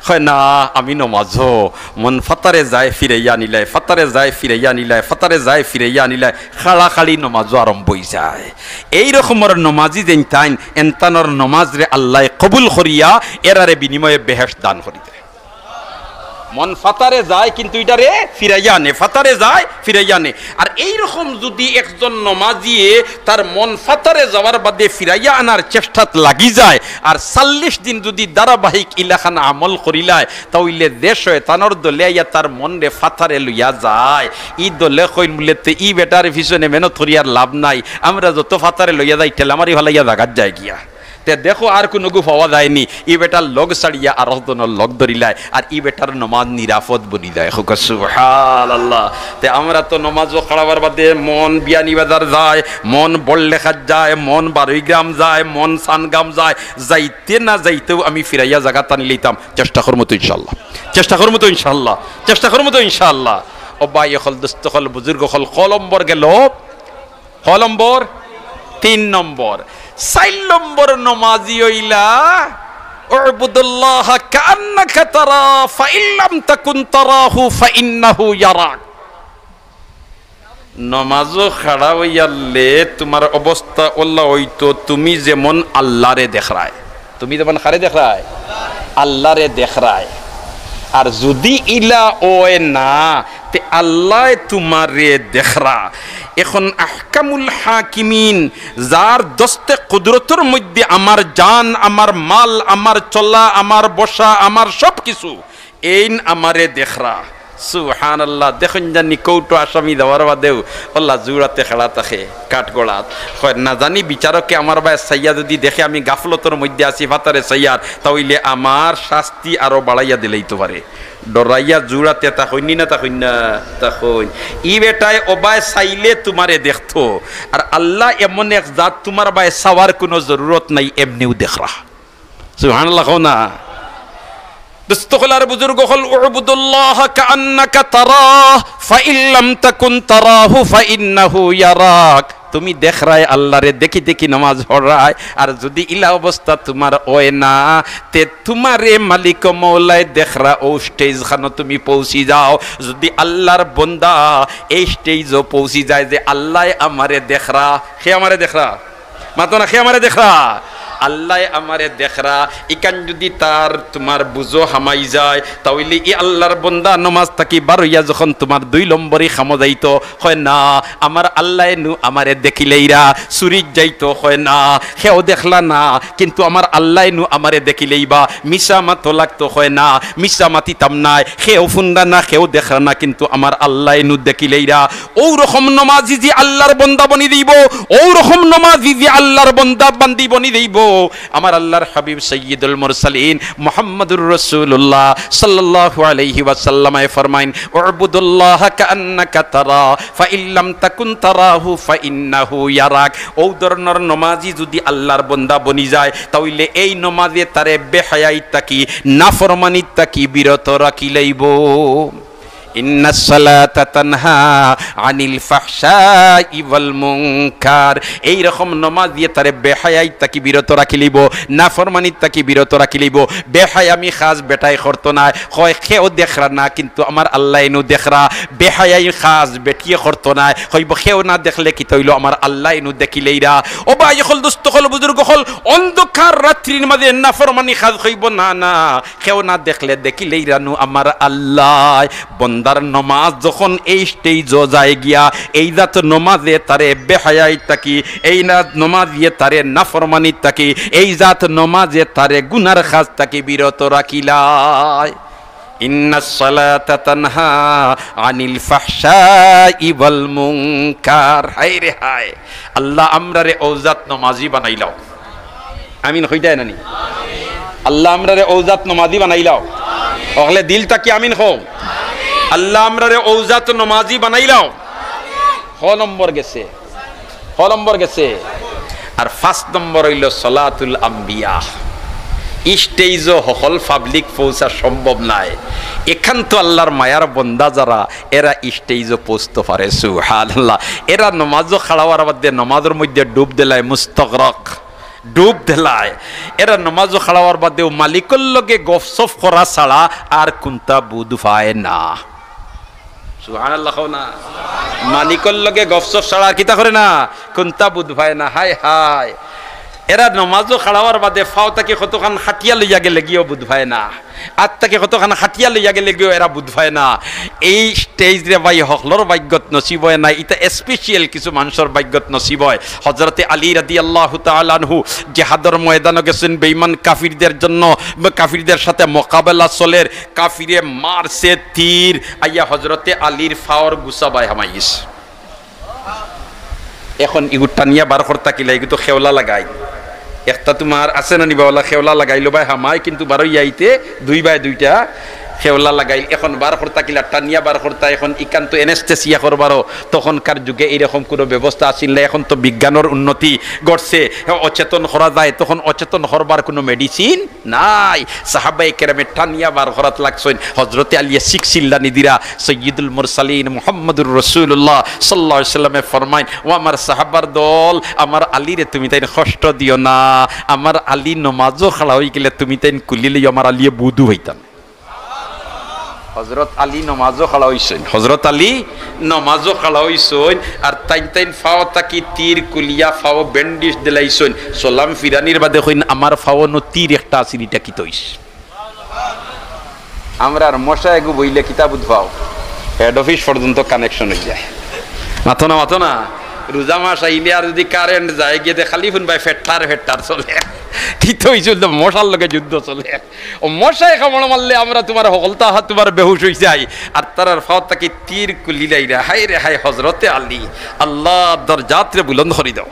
কয়, "না, আমি নমাজো, মন ফাতারে যায় ফিরাইয়া আনিলায়, ফাতারে যায় ফিরাইয়া আনিলায়, ফাতারে যায় ফিরাইয়া আনিলায়।" খাড়াখাড়ি নমাজো আরম্ভ অইযায়। এই রকমর নমাজি যেইন তাইন, এনতানর নমাজরে আল্লায় কবুল করিয়া এরারে বিনিময়ে বেহেশত দান করি দেয়। মন ফাতারে যায়, কিন্তু ইটারে ফিরাইয়া আনে, ফাতারে যায়, ফিরাইয়া আনে। আর এই রকম যুদি একজন নমাজিয়ে তার মন ফাতারে যাওয়ার বাদে ফিরাইয়া আনার চেষ্টাত লাগি যায়, আর চল্লিশ দিন যুদি ধারাবাহিক ইলাখান আমল করিলায়, তা অইলে যে শয়তানর দলে আইয়া তার মনরে ফাতারে লইয়া যায়, ই দলে কইন বুলে, "তে ই বেটার পিছনে মেহনত করিয়ার লাভ নাই, আমরা যত ফাতারে লইয়া যাই, ঠেলা মারি ফালাইয়া জাগাত যায় গিয়া।" তে দেখো, আর কুনুগু পাওয়া যায়নি, ই বেটার লগ ছাড়িয়া আরক জনর লগ ধরিলায়, আর ই বেটার নমাজ নিরাপদ বনি যায়। কউক্কা সুবহানাল্লাহ। তে আমরা তো নমাজো খাড়া অওয়ার বাদে মন বিয়ানীবাজার যায়, মন বড়লেখাত যায়, মন বারৈগ্রাম যায়, মন সানগাম যায়, যাইতে না যাইতেউ আমি ফিরাইয়া জাগাত আনিলাইতাম। চেষ্টা করমু তো ইনশাআল্লাহ, চেষ্টা করমু তো ইনশাআল্লাহ, চেষ্টা করমু তো ইনশাআল্লাহ। ও ভাই অকল, দোস্ত অকল, বুজুর্গ অকল, ক নম্বর গেল? ক নম্বর? তিন নম্বর। চাইর নম্বর নমাজি অইলা, "উ'বুদুল্লাহা কাআন্নাকা তারা, ফাইন লাম তাকুন তারাহু ফাইন্নাহু ইয়ারাক।" নমাজো খাড়া অইয়ারলে তুমার অবস্থা অলা অইতো, তুমি যেমন আল্লারে দেখরায়, তুমি যেমন কারে দেখরায়? আল্লারে দেখরায়। আর যুদি ইলা অয় না, তে আল্লায় তুমারে দেখরা। এখন আহকামুল হাকিমিন, যার দস্তে কুদরতর মধ্যে আমার জান, আমার মাল, আমার চলা, আমার বসা, আমার সব কিছু, এইন আমারে দেখরা। সুবহানাল্লাহ। দেখইন জানি কৌটো আসামি যাওয়ার বাদেউ অলা জুড়াতে খাড়া থাকে কাঠগড়াত। কয়, "না জানি বিচারকে আমার বায় চাইয়া যুদি দেখে আমি গাফলতর মধ্যে আছি, ফাতারে চাইয়ার, তা অইলে আমার শাস্তি আরো বাড়াইয়া দিলাইতো পারে।" ডরাইয়া জুড়াতে থাকইন নি না, থাকইন না? থাকইন। ই বেটায় অবায় চাইলে তুমারে দেখতো। আর আল্লাহ এমন এক জাত, তুমার বায় চাওয়ার কুনু জরুরত নাই, এমনেউ দেখরা। সুবহানাল্লাহ কও না। দোস্ত অকল আর বুজুর্গ অকল, "উ'বুদুল্লাহা কাআন্নাকা তারাহ, ফাইন লাম তাকুন তারাহু ফাইন্নাহু ইয়ারাক।" তুমি দেখরায় আল্লারে, দেখি দেখি নমাজ পড়রায়, আর যুদি ইলা অবস্থা তুমার অয় না, তে তুমারে মালিক মওলায় দেখরা। অউ stage খানো তুমি পৌঁছি যাও। যুদি আল্লার বন্দা এই stage-ও পৌঁছি যায় যে, "আল্লায় আমারে দেখরা, কে আমারে দেখরা?" মাতো না, কে আমারে দেখরা? আল্লায় আমারে দেখরা। ইখান যুদি তার তুমার বুঝো হামাই যায়, তা অইলে ই আল্লার বন্দা নমাজ থাকি বারইয়া যখন তুমার দুই লম্বরি কামো যাইতো, কয় না, আমার আল্লায় নু আমারে দেখিলাইরা। চুরিত যাইতো, কয় না, কেউ দেখলা না, কিন্তু আমার আল্লায় নু আমারে দেখিলাইবা। মিছা মাতো লাগতো, কয় না, মিছা মাতিতাম নায়, কেউ হুনরা না, কেউ দেখরা না, কিন্তু আমার আল্লায় নু দেখিলাইরা। অউ রকম নমাজি যে আল্লার বন্দা বনি যাইবো, অউ রকম নমাজি যে আল্লার বন্দা বান্দি বনি যাইবো। আমার আল্লার হাবিব সাইয়্যিদুল মুরসালিন মুহাম্মাদুর রাসূলুল্লাহ সাল্লাল্লাহু আলাইহি ওয়াসাল্লামে ফরমাইন, "উ'বুদুল্লাহা কাআন্নাকা তারা, ফাইন লাম তাকুন তারাহু ফাইন্নাহু ইয়ারাক।" অউ ধরনর নমাজি যুদি আল্লার বন্দা বনি যায়, তা অইলে এই নমাজে তারে বেহায়াই থাকি, নাফরমানি থাকি বিরত রাখিলাইবো। ইন্নাস সালাতা তানহা আনিল ফাহশাই ওয়াল মুনকার। এই রকম নমাজ দিয়া তারে বেহায়াই থাকি বিরত রাখিলিবো, নাফরমানি থাকি বিরত রাখিলিবো। বেহায়ামি কাজ বেটায় করতো নায়, কয় কেউ দেখরা না, কিন্তু আমার আল্লায় নু দেখরা। বেহায়াই কাজ বেটিয়ে করতো নায়, কইবো কেউ না দেখলে কিতা অইলো, আমার আল্লায় নু দেখিলাইরা। ও ভাই অকল, দোস্ত অকল, বুজুর্গ অকল, অন্ধকার রাত্রির মাঝে নাফরমানি কাজ কইবো না, না, কেউ না দেখলে দেখিলাইরা নু আমার আল্লায়। বন্দার নমাজ যখন এই stage-ও যায় গিয়া, এই জাত নমাজে তারে বেহায়াই থাকি, এই না নমাজে তারে নাফরমানি থাকি, এই জাত নমাজে তারে গুনার কাজ থাকি বিরত রাখিলায়। ইন্নাস সালাতা তানহা আনিল ফাহশাই ওয়াল মুনকার। হায় রে হায়, আল্লাহ আমরারে অউ জাত নমাজি বানাইলাও। আমিন কইতায় নানি? আল্লাহ আমরারে অউ জাত নমাজি বানাইলাও। অকলে দিল থাকি আমিন কও। আল্লাহ আমরারে অউ জাত নমাজি বানাইলাও। ক নম্বর গেছে? ক নম্বর গেছে? আর পাঁচ নম্বর অইলো সলাতুল আম্বিয়া। Stage-ও হকল public পৌঁছা সম্ভব নায়। এক ইকান তো আল্লাহর মায়ার বন্দা যারা, এরা stage-ও পৌঁছতো পারে। সুবহানাল্লাহ। এরা নমাজও খাড়াওয়ার বাদে নমাজর মধ্যে ডুব দিলায়, মুস্তগরক, ডুব দিলায়। এরা নমাজও খাড়াওয়ার বাদেও মালিকর লগে গফসফ করা ছাড়া আর কুন্তা বুধ পায় না। সুবহানাল্লাহ কও না। মালিকর লগে গফসফ ছাড়া আর কিতা করে না? কুন্তা বুধ পায় না। হায় হায়। এরা নমাজও খাড়াওয়ার বাদে ফাও থাকি কতখান খাটিয়া লইয়া গেলে গিয়েও বুধ পায় না। আত থাকি কতখান খাটিয়া লইয়া গেলে গিয়েও এরা বুধ পায় না। এই stage রে ভাই হকলর ভাগ্যত নসিব হয় না, ইটা special কিছু মানুষর ভাগ্যত নসিব হয়। হযরতে আলী রাদিয়াল্লাহু তাআলা আনহু জেহাদর ময়দানো গেছেন, বেঈমান কাফিরদের জন্য, কাফিরদের সাথে মোকাবেলা চলের, কাফিরে মারছে তীর, আইয়া হযরতে আলীর ফাওর গুছা বায় হামাই গেছে। এখন ইগু টানিয়া বার করতা কিলা, ইগু তো খেওলা লাগাই। একটা তোমার আছে না নিবা ওলা খেওলা লাগাইলো বায় হামাই, কিন্তু বারো ইয়াইতে দুই বায় দুইটা খেওলা লাগাইল। এখন বার করতা কিলা, টানিয়া বার করতা। এখন ইকান তো anesthesia করবারও, তখনকার যুগে এইরকম কোনো ব্যবস্থা আছিল না। এখন তো বিজ্ঞানর উন্নতি ঘটছে, অচেতন করা যায়, তখন অচেতন করবার কোনো medicine নাই। সাহাবায়ে কেরামে টানিয়া বার করাত লাগছইন। হযরতে আলীয়ে six চিল্লানি দিরা, সৈয়দুল মুরসালিন মুহাম্মদুর রাসূলুল্লাহ সাল্লাল্লাহু আলাইহি ওয়াসাল্লামে ফরমাইন, "ও আমার সাহাবার দল, আমার আলীরে তুমি তাইন কষ্ট দিও না, আমার আলী নমাজও খাড়া হই গেলে তুমি তাইন কুলি লইও, আমার আলীয়ে বুধু হইতাম।" হযরত আলী নমাজও খাড়া হইছইন, হযরত আলী নমাজও খাড়া হইছইন, আর তাইন তাইন ফাও থাকি তীর কুলিয়া ফাও bandage দিলাইছইন। সালাম ফিরানির বাদে কইন, "আমার ফাও নু তীর একটা আছিল, ইটা কিতা হইছে?" আমরার মশা এগু বইলে কিতা বুধ পাও, head office পর্যন্ত connection হই যায়। মাতো না, মাতো না। রোজা মাস আইলে আর যদি current যায় গিয়ে, তে খালি হুনবায় ফেট্টার ফেট্টার চলে। কিতা হইছে? তো মশার লগে যুদ্ধ চলে। ও মশায় কামড় মারলে আমরা তোমার হকলতা হাত তোমার বেহুশ হই যাই, আর তারার ফাও থাকি তীর কুলিলাইরা। হায় রে হায়, হযরতে আলী, আল্লাহ দরজাতরে বুলন্দ করি দাও,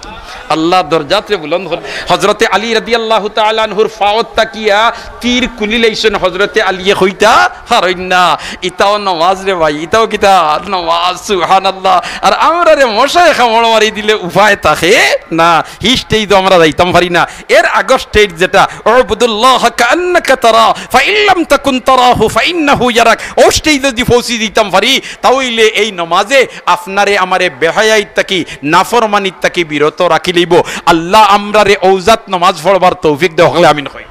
আল্লাহ দরজাতরে বুলন্দ করি। হযরতে আলী রাদিয়াল্লাহু তাআলা আনহুর ফাও থাকিয়া তীর কুলিলাইছইন, হযরতে আলীয়ে কইতা পারইন না। ইতাও নমাজ রে ভাই, ইতাও কিতা নমাজ, সুবহানাল্লাহ। আর আমরারে মশায় কামড় মারি দিলে উপায় থাকে না, হি stage-ও আমরা যাইতাম পারি না। এর আগর stage যেটা, "উবুদুল্লাহ কাআন্নাকা তারা, ফাইন লাম তাকুন তারাহু ফাইন্নাহু ইয়ারাক।" ও stage-ও যদি পৌঁছি দিতাম পারি, তাইলে এই নমাজে আপনারে আমারে বেহায়াইত থাকি, নাফরমানিত থাকি বিরত রাখি লইবো। আল্লাহ আমরারে অউ জাত নমাজ পড়বার তৌফিক দেও, হকলে আমিন কই।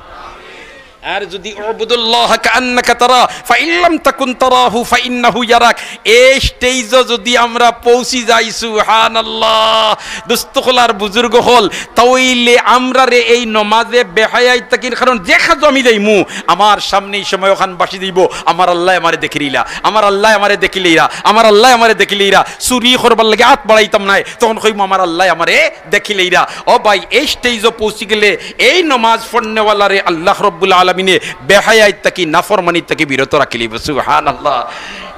আর যদি "উবুদুল্লাহ কাআন্নাকা তারা, ফাইন লাম তাকুন তারাহু ফাইন্নাহু ইয়ারাক", এই stage-ও যদি আমরা পৌঁছি যাই, সুবহানাল্লাহ, দোস্ত অকল আর বুজুর্গ অকল, তাইলে আমরারে এই নমাজে বেহায়াইত থাকির, কারণ যে কাজো আমি যাইমু, আমার সামনে এই সময় ওখান বাসি দিব, আমার আল্লাহ আমারে দেখিলিরা, আমার আল্লাহ আমারে দেখিলিরা, আমার আল্লাহ আমারে দেখিলিরা, চুরি করবার লাগি আত বাড়াইতাম নায়, তখন কইমু, "আমার আল্লাহ আমারে দেখিলিরা।" ও ভাই, এই stage-ও পৌঁছি গেলে এই নমাজ পড়নেওয়ালারে আল্লাহ রব্বুল আলামিনে বেহায়াইত থাকি, নাফরমানিত থাকি বিরত রাখিলিব। সুবহানাল্লাহ।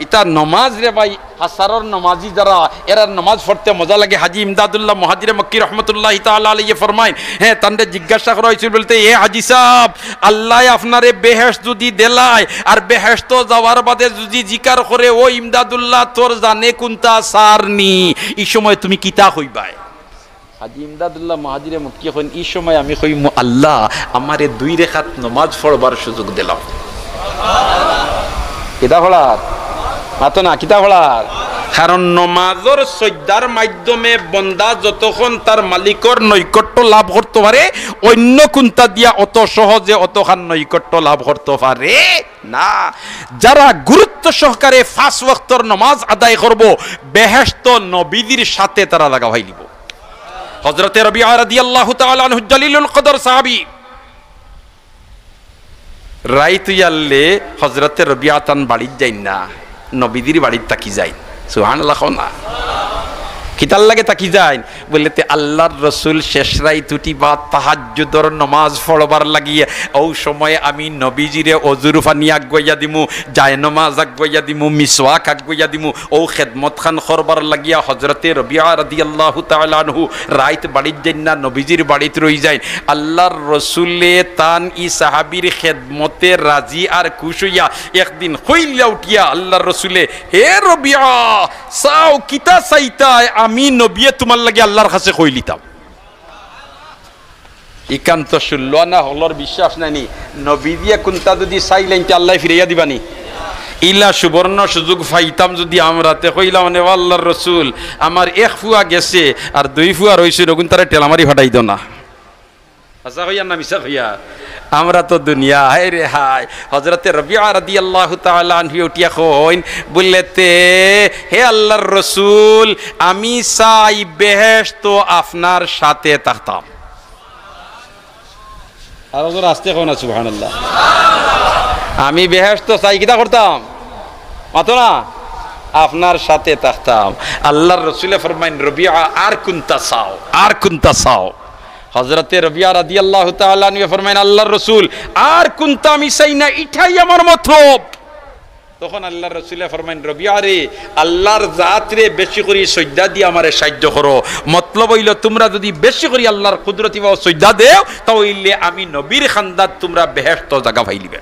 ইতা নমাজ রে ভাই, হাসারর নমাজি যারা, এরার নমাজ পড়তে মজা লাগে। হাজি ইমদাদুল্লাহ মুহাজিরে মক্কি রহমতুল্লাহি তাআলা আলাইহি ফরমাইন, হ্যাঁ, তানরে জিজ্ঞাসা করা হইছিল বলতে, "এ হাজি সাব, আল্লাহ আপনারে বেহেশত যদি দেলায়, আর বেহেশত যাওয়ার বাদে যদি জিকার করে, 'ও ইমদাদুল্লাহ, তোর জানে কুনতা সার নি', ই সময় তুমি কিতা কইবায়?" হাজি ইমদাদুল্লাহ মুহাজিরে মক্কি কইন, "ই সময় আমি কইমু, 'আল্লাহ, আমারে দুই রেখাত নমাজ পড়বার সুযোগ দিলাও।'" কিতা পড়ার? মাতো না, কিতা পড়ার? কারণ নমাজর সইজদার মাধ্যমে বন্দা যতক্ষণ তার মালিকর নৈকট্য লাভ করতো পারে, অন্য কুনতা দিয়া অত সহজে অতখান নৈকট্য লাভ করতো পারে না। যারা গুরুত্ব সহকারে পাঁচ ওয়াক্তর নমাজ আদায় করবো, বেহেশত নবীজির সাথে তারা জাগা পাইলিবো। হযরতে রবিআ রাদিয়াল্লাহু তাআলা আনহু জলিলুল কদর সাহাবী। রাইত অইয়ারলে হযরতে রবিআ তান বাড়িত যাইন না, নবীজির বাড়িত থাকি যাইন। সুবহানাল্লাহ কও না। কিতার লাগি থাকি যাইন? বলে, "তে আল্লাহর রসুল শেষ রাইত উঠিবা তাহাজ্জুদর নমাজ পড়বার লাগিয়া, অউ সময় আমি নবীজিরে অজুর পানি আগুয়াইয়া দিমু, জায়নমাজ আগুয়াইয়া দিমু, মিসওয়াক আগুয়াইয়া দিমু।" অউ খেদমত খান করবার লাগিয়া হযরতে রবিআ রাদিয়াল্লাহু তাআলা আনহু রাইত বাড়িত যাইন না, নবীজির বাড়িত রই যাইন। আল্লাহর রসুলে তান ই সাহাবীর খেদমতে রাজি আর খুশ অইয়া একদিন কইলা উঠিয়া আল্লাহর রসুলে, "হে রবিআ, চাও কিতা চাইতায়, আমি নবিয়ে তুমার লাগি আল্লাহর কাছে কইলিতাম।" ইখান তো ষোলো আনা হকলর বিশ্বাস নাইনি। নবীজিয়ে কুনতা যুদি চাইলাইন, তে আল্লায় ফিরাইয়া দিবানি। ইলা সুবর্ণ সুযোগ পাইতাম যুদি আমরা, তে কইলাম অনে, "ও আল্লার রসুল, আমার এক ফুয়া গেছে, আর দুই ফুয়া রইছে, অগুন তারে ঠেলা মারি ফাটাই দেও না।" হাছা কইয়ার না মিছা কইয়ার? আমরা তো দুনিয়া, হায় রে হায়। হজরতে রবিয়া রাদিয়াল্লাহু তাআলা আনহু উঠিয়া কইন, বুললে তে, "হে আল্লার রসুল, আমি চাই বেহেশত আপনার সাথে থাকতাম।" আর ওদের আস্তে কও না, সুবহানাল্লাহ। "আমি বেহেশত চাই, কিতা করতাম?" মাতো না, "আপনার সাথে থাকতাম।" আল্লার রসুলে ফরমাইন, "রবিয়া, আর কুনতা চাও, আর কুনতা চাও?" হজরতে রবিয়া রাদিয়াল্লাহু তাআলা আনহু ফরমাইন, "আল্লার রসুল, আর কুনতা আমি চাই না, ইটাই আমার মতলব।" তখন আল্লার রসুলে ফরমাইন, "রবিয়া রে, আল্লার জাতরে বেশি করি সইজদা দিয়া আমারে সাইয্য করো।" মতলব অইলো, তুমরা যুদি বেশি করি আল্লার কুদরতি পাও সইজদা দেও, তা অইলে আমি নবীর খান্দাত তুমরা বেহেশত জাগা পাইলিবে।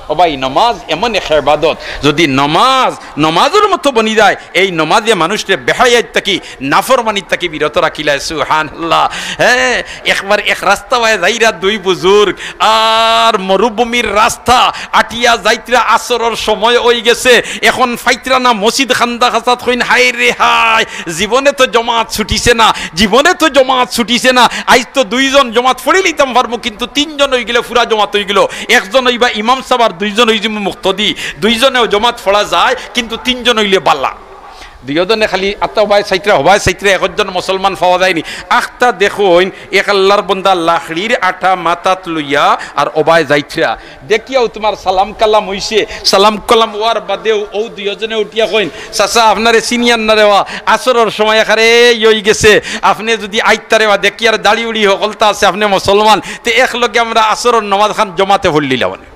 ও ভাই, নমাজ এমন এক ইবাদত, যুদি নমাজ নমাজর মতো বনি যায়, এই নমাজে মানুষরে বেহায়াত থাকি, নাফরমানিত থাকি বিরত রাখিলায়। সুবহানাল্লাহ। হ্যাঁ, একবার এক রাস্তা বায় যাইরা দুই বুজুর্গ, আর মরুভূমির রাস্তা, আটিয়া যাইতরা, আসরর সময় অইগেছে, এখন ফাইতরা না মসজিদ খান্দা খাসাত, কইন, "হায় রে হায়, জীবনে তো জমাত ছুটিছে না, জীবনে তো জমাত ছুটিছে না, আইজ তো দুইজন জমাত পড়িলিতাম পারমু, কিন্তু তিনজন অইগেলে পুরা জমাত অইগেলো, একজন অইবা ইমাম সাব আর দুইজন অইযিমু মুক্তদি, দুইজনেও জমাত পড়া যায়, কিন্তু তিনজন অইলে বালা।" দুইওজনে খালি আত্তা হবায় চাইতরা, হবায় চাইতরা, একজন মুসলমান পাওয়া যায়নি। আখতা দেখইন, এক আল্লার বন্দা লাকড়ির আটা মাথাত লইয়া আর অবায় যাইতরা। দেখিয়াউ তুমার সালাম কালাম অইছে, সালাম কালাম অওয়ার বাদেউ অউ দুইওজনে উঠিয়া কইন, "চাচা, আপনারে চিনিয়ার না রেবা, আসরর সময় একারে অইগেছে, আপনে যুদি আইতা রেবা, দেখিয়ার দাড়ি উড়ি হকলতা আছে, আপনে মুসলমান, তে একলগে আমরা আসরর নমাজ খান জমাতে পড়লিলাম অনে।"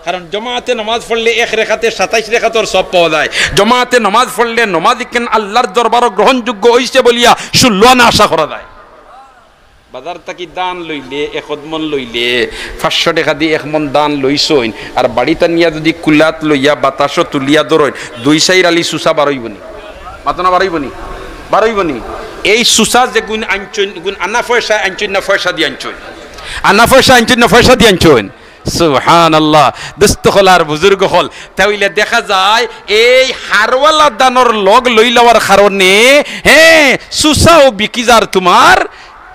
কারণ জমাতে নমাজ পড়লে এক রেকাতে সাতাইশ রেকাতর সওয়াব পাওয়া যায়। জমাতে নমাজ পড়লে নমাজ ইখান আল্লার দরবারো গ্রহণযোগ্য অইছে বলিয়া ষোল্ল আনা আশা করা যায়। বাজার থাকি ধান লইলে, এক মন লইলে, পাঁচশো টেকা দি এক মন ধান লইছইন, আর বাড়িত আনিয়া যুদি কুলাত লইয়া বাতাসো তুলিয়া ধরইন, দুই চাইর আলি চুচা বারইবো নি? মাতো না, বারইবো নি? বারইবো নি? এই চুচা যেগুন আনছইন, ইগুন আনা পয়সায় আনছইন না পয়সাদি আনছইন? আনা পয়সায় আনছইন না পয়সাদি আনছইন? সুবহানাল্লাহ। দোস্ত অকল আর বুজুর্গ অকল, তা অইলে দেখা যায় এই হারওয়ালা ধানর লগ লইলাওয়ার কারণে, হ্যাঁ, চুচাও বিকি যার তুমার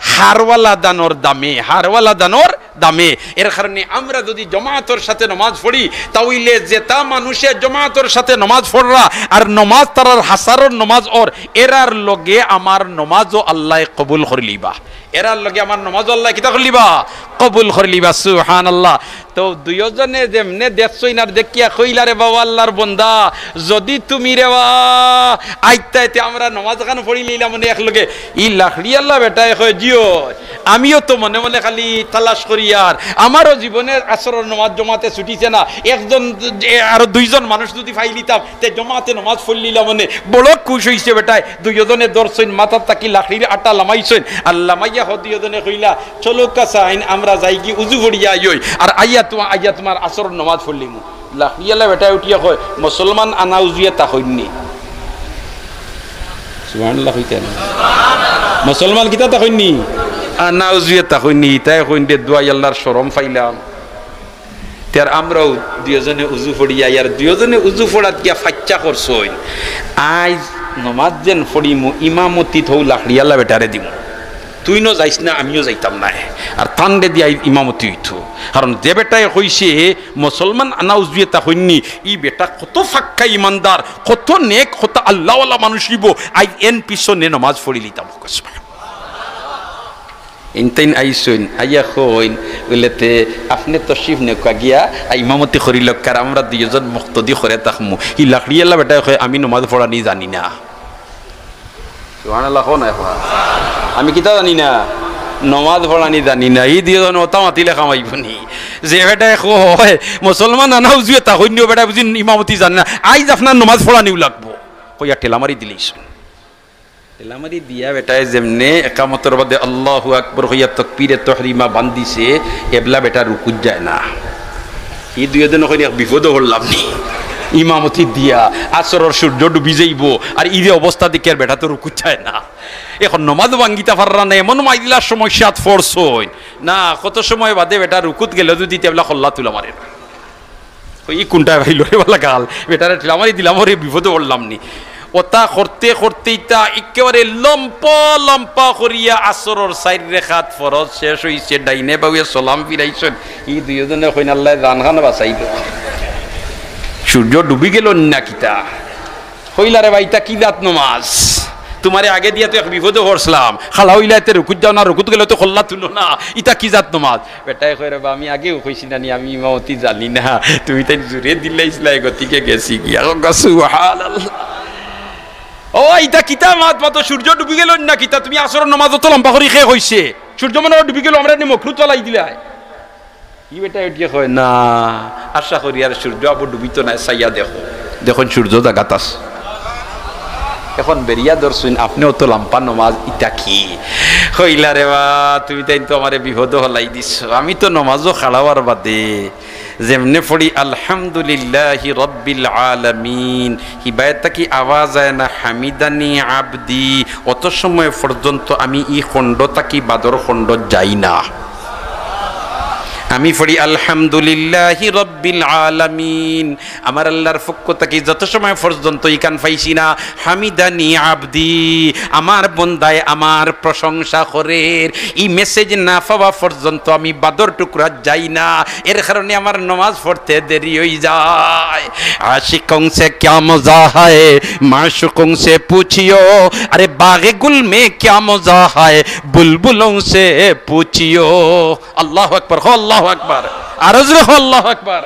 হারওয়ালা ধানর দামে, হারওয়ালা ধানর দামে। এর কারণে আমরা যুদি জমাতর সাথে নমাজ পড়ি, তা অইলে যেতা মানুষে জমাতর সাথে নমাজ পড়রা আর নমাজ তারার হাছারর নমাজ অর, এরার লগে আমার নমাজও আল্লায় কবুল করিলিবা। এরার লগে আমার নমাজও আল্লায় কিতা করিলিবা? কবুল করিলিবা। সুবহানাল্লাহ। তো দুইওজনে যেমনে দেখছইন আর দেখিয়া কইলা, "রেবা, ও আল্লার বন্দা, যুদি তুমি রেবা আইতায় তে আমরা নমাজ খান পড়িলিলাম অনে একলগে।" ই লাকড়িআলা বেটায় কয়, "জি অয়, আমিও তো মনে মনে খালি তালাশ করিয়ার, আমারও জীবনে আসরর নমাজ জমাতে ছুটিছে না, একজন, এ, আরো দুইজন মানুষ যুদি পাইলিতাম, তে জমাতে নমাজ পড়িলিলাম অনে।" বড় খুশ অইছে বেটায়, দুইওজনে ধরছইন, মাথাত থাকি লাকড়ির আটা লামাইছইন, আর লামাইয়া হ দুইওজনে কইলা, "চলো কাছাইন, আমরা যাইগি উজু পড়িয়া আইওই, আর আইয়া তুমা-, আইয়া তুমার আসরর নমাজ পড়লিমু।" লাকড়িআলা বেটায় উঠিয়া কয়, "মুসলমান আনা উজুয়ে থাকইন নি।" সুবহানাল্লাহ কইতা না? মুসলমান কিতা থাকইন নি? আনা উজুয়ে থাকইন নি? তাই কইন দে, "দোয়াই আল্লার শরম পাইলাম।" তে আর আমরাও দুইওজনে উজু পড়িয়া, আর দুইওজনে উজু পড়াত গিয়া ফাইচ্চা করছইন, "আইজ নমাজ যেন পড়িমু, ইমামতি থৌ লাকড়িআলা বেটারে দিমু, তুইনও যাইস না, আমিও যাইতাম নায়।" আর তানরে দিয়া ইমামতি অইতো, কারণ যে বেটায় কইছে মুসলমান আনা উজুয়ে থাকইন নি, ই বেটা কত পাক্কা ইমানদার, কত নেক, কত আল্লাওয়ালা মানুষ অইবো, আইজ এন পিছনে নমাজ পড়িলিতাম। ইনতাইন আইছইন, আইয়া কইন, বুলে, "তে আপনে তশরিফ নেউক্কা গিয়া, আর ইমামতি করিলউক্কা, আর আমরা দুইওজন মুক্তদি করে থাকমু।" ই লাকড়িআলা বেটায় কয়, "আমি নমাজ পড়ানি জানি না।" সুবহানাল্লাহ কও না একবার। "আমি কিতা জানি না? নমাজ পড়ানি জানি না।" ই দুইওজনে অতা মাতিলে কাম অইবো নি? যে বেটায় কয়, "মুসলমান আনা উজুয়ে থাকইন নি", অউ বেটায় বুঝি ইমামতি জানে না, "আইজ আপনার নমাজ পড়ানিউ লাগবো," কইয়া ঠেলা মারি দিলিছইন। ঠেলা মারি দিয়া বেটায় যেমনে একামতর বাদে আল্লাহু আকবর কইয়া তকবীরে তহরিমা বান্ধিছে, এবলা বেটা রুকুত যায় না। ই দুইওজনে কইন, "এক বিপদো পড়লাম নি, ইমামতি দিয়া আসরর সূর্য ডুবি যাইবো, আর ই যে অবস্থা দেখিয়ার বেটা তো রুকুত যায় না।" এখন নমাজ ভাঙ্গিতা পাররা না, এমন মাইজলার সমস্যাত পড়ছইন না, কত সময় বাদে বেটা রুকুত গেলে যুদি তে এবলা কল্লা তুলা মারে না। ই কুনটায় পাইলো রে বালা গাল, বেটারে ঠেলা মারি দিলাম, ওরে বিপদো পড়লাম নি। ওটা করতে করতে ইতা একেবারে লম্বা লম্বা করিয়া আসরর চাইর রেখাত ফরজ শেষ অইছে, ডাইনে বাউয়ে সালাম ফিরাইছইন। ই দুইওজনে কইন, "আল্লায় জানখান বাঁচাইলো।" সূর্য ডুবি গেল না কিতা? কইলা, "রে ভাই, ইতা কি জাত নমাজ? তুমারে আগে দিয়া তো এক বিপদো পড়ছলাম, খাড়া অইলায় তে রুকুত যাও না, রুকুত গেলে তো কল্লা তুলো না, ইতা কি জাত নমাজ?" বেটায় কয়, "রে বা, আমি আগেউ কইছি না নি, আমি ইমামতি জানি না, তুমি তাইন জুরে দিলাইছলায়, গতিকে গেছি গিয়া।" কউক্কা সুবহানাল্লাহ। ও, ইতা কিতা মাত মাতো, সূর্য ডুবি গেল না কিতা? তুমি আসরর নমাজ অত লম্বা করি কে কইছে? সূর্য মনে অয় ডুবি গেল, আমরারে নি মকরুত ফালাই দিলায়। ই বেটায় উঠিয়া কয়, "না, আশা করি আর সূর্য আবো ডুবিতো নায়, চাইয়া দেখো, দেখইন সূর্য জাগাত আছে।" এখন বেরিয়া ধরছইন, "আপনে অত লম্বা নমাজ, ইতা কি?" কইলা, "রে বা, তুমি তাইন তো আমারে বিপদো ফালাই দিছো, আমি তো নমাজো খাড়া অওয়ার বাদে যেমনে পড়ি আলহামদুলিল্লাহি রাব্বিল আলামিন, হিবায় থাকি আওয়াজ আয় না হামিদানি আবদি, অত সময় পর্যন্ত আমি ই খণ্ড থাকি বাদর খণ্ডত যাই না।" আমি পড়ি আলহামদুলিল্লাহি রাব্বিল আলামিন, আমার আল্লাহর পক্ষ থাকি যত সময় পর্যন্ত ইখান পাইছি না, হামিদানি আবদি, আমার বন্দায় আমার প্রশংসা করের, ই মেসেজ না পাওয়া পর্যন্ত আমি বাদর টুকরাত যাই না। এর কারণে আমার নমাজ পড়তে দেরি অই যায়। আশিকোং সে ক্যা মজা হায়, মাশুকোং সে পুছিও, আরে বাগে গুল মে ক্যা মজা হায়, বুলবুলোং সে পুছিও। আল্লাহু আকবার, কও আল্লাহু আকবার। আরো জোরে কও আল্লাহু আকবার।